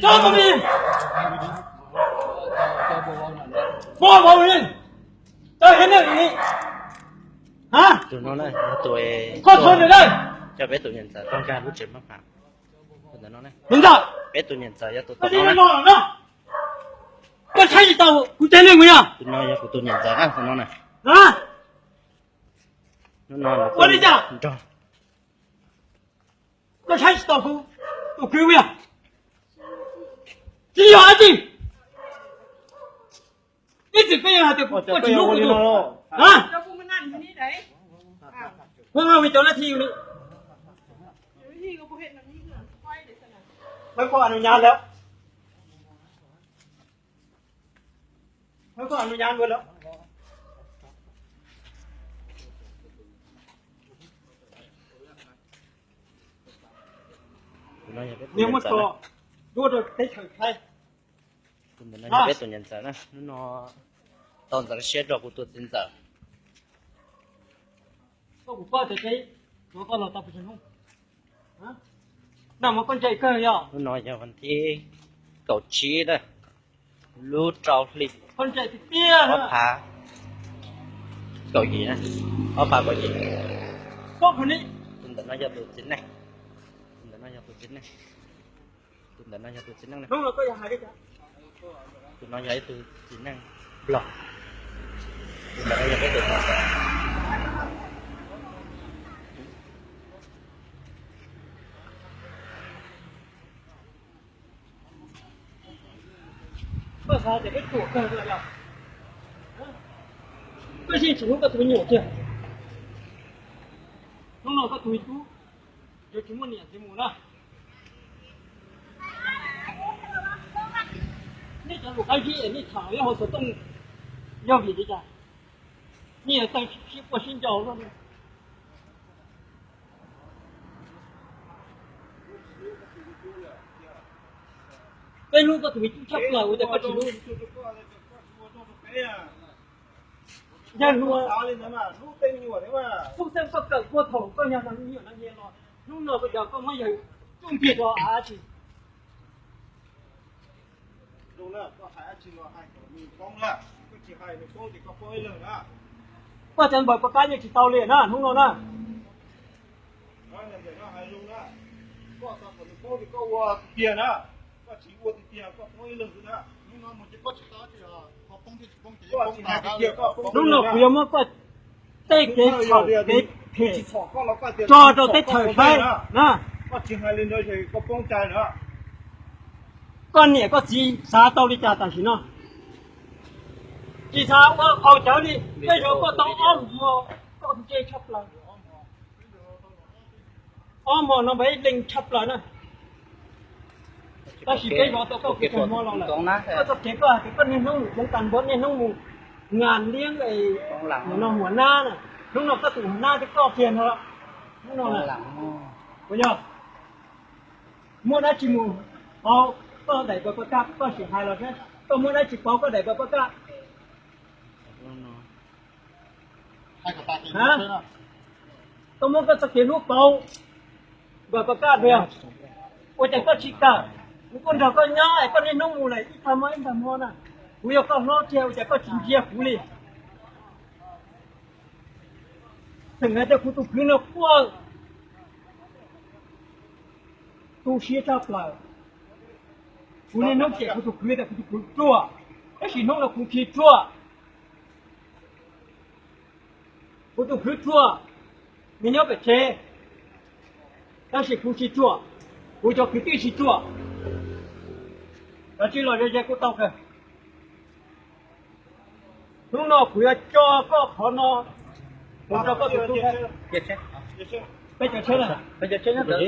Cov tus ni, pov vauv ni, cov hev nej ni, ha, tus no na, tus koj txhua nws na, cov peb tus niam ntxawm tau nkag lub tsev maj mam. Tus ntawm no na, niam ntxawm, peb tus niam ntxawm yog tus tom no na. Koj saib tsis taus kuv cov neeg mus yog? Tus no yog kuv tus niam ntxawm na, tus no na. Hnub no ua li cas nrog. Koj saib tsis taus kuv tus kwv mus yog? Tsis yog dab tsi. Ib txwm peb yog hais tias koj tsis hlub kuv tus, a, peb mus cov nab thi li. Thawb koj nug nyab lawm. Thawb koj nug nyab lawm. Niag muab tso dua rau teb chaws Thaib. Tus ntawm no yog peb tus niam ntxawm na, hnub no tau ntxeev siab nrog kuv tus txiv ntxawm. Koj kuv poj tsev tsev, koj los tau pes tsawg hnub? Nag hmo koj ntse kawg yog? Hnub no yog vas thib kaum tsib na, lub rau hli, koj ntse tiag tiag, ob phav kaum yim na, ob phav kaum yim. Koj pom ni, tus ntawm no yog tus txiv neej, tus ntawm no yog tus txiv neej. Tus ntawm no yog tus txiv neej na. Tus no yog ib tug txiv neej Nplog. Tus ntawm no yog peb tus. Koj xav tias peb ruam kawg los yog? Koj yeej tsis hlub koj tus me nyuam kiag. Hnub no koj tus me tub yuav tsis muaj niam txiv mus na. Nej cov lus qab zib es nej tham nyob hauv xov tooj yog vim li cas? Nej yuav tau sib quaj sib nco luaj li. Peb hlub koj tus me tub tshaj plaws ua cas koj tsis hlub? Yawg hluas, hnub xeeb koj kawm puag thaum koj yog me nyuam no los, hnub no koj cov koj muab yawg tsuj nkiag rau av tsi? Koj cov npaws pov kab yeej tsis tau li na hnub no na. Hnub no kuv yuav muab koj tej kev txhaum kev phem tso rau teb chaws saib na. Koj niam koj txiv xav tau li cas tam sim no? Tsis xav ua qau cawv li, tej zaum koj tau ob hmo, koj ntse tshaj plaws. Ob hmo no mas ib leeg tshaj plaws na. Tab sis peb zov tau koj kiag tag hmo los lawm, koj txoj kev koj hais tias koj niaj hnub mus hloov tas npua niaj hnub mus ngas liab es no huam nab na. Hnub no koj tus huam nab thiab koj kiag no, hnub no na, puas yog? Muaj dab tsi mus pauv koj daim npaws pov kab, koj sim hais los saib, koj muaj dab tsi pauv koj daim npaws pov kab? Koj muab koj txoj kev hlub pauv npaws pov kab tiag. Ua cas koj tsis kawm? Kuv kuj nrog koj nyob es koj niaj hnub mus lawm ib tag hmo ib tag hmo na. Kuv yog koj hlob tiag ua cas koj tsis ntsia kuv li? Tseem hais tias kuv tus kwv no quaj tu siab tshaj plaws. Kuv niaj hnub cem kuv tus kwv tias kuv tus kwv ruam, tab sis hnub no kuv tsis ruam. Kuv tus kwv ruam, nws nyob pem tsev, tab sis kuv tsis ruam, kuv cov kwv tij tsis ruam. Kav tsij los ze ze kuj tau kawg. Hnub no kuv yuav tso koj qhov no mus rau koj tus tub. Peb cov tsheb na, peb cov tsheb nyob ntawd.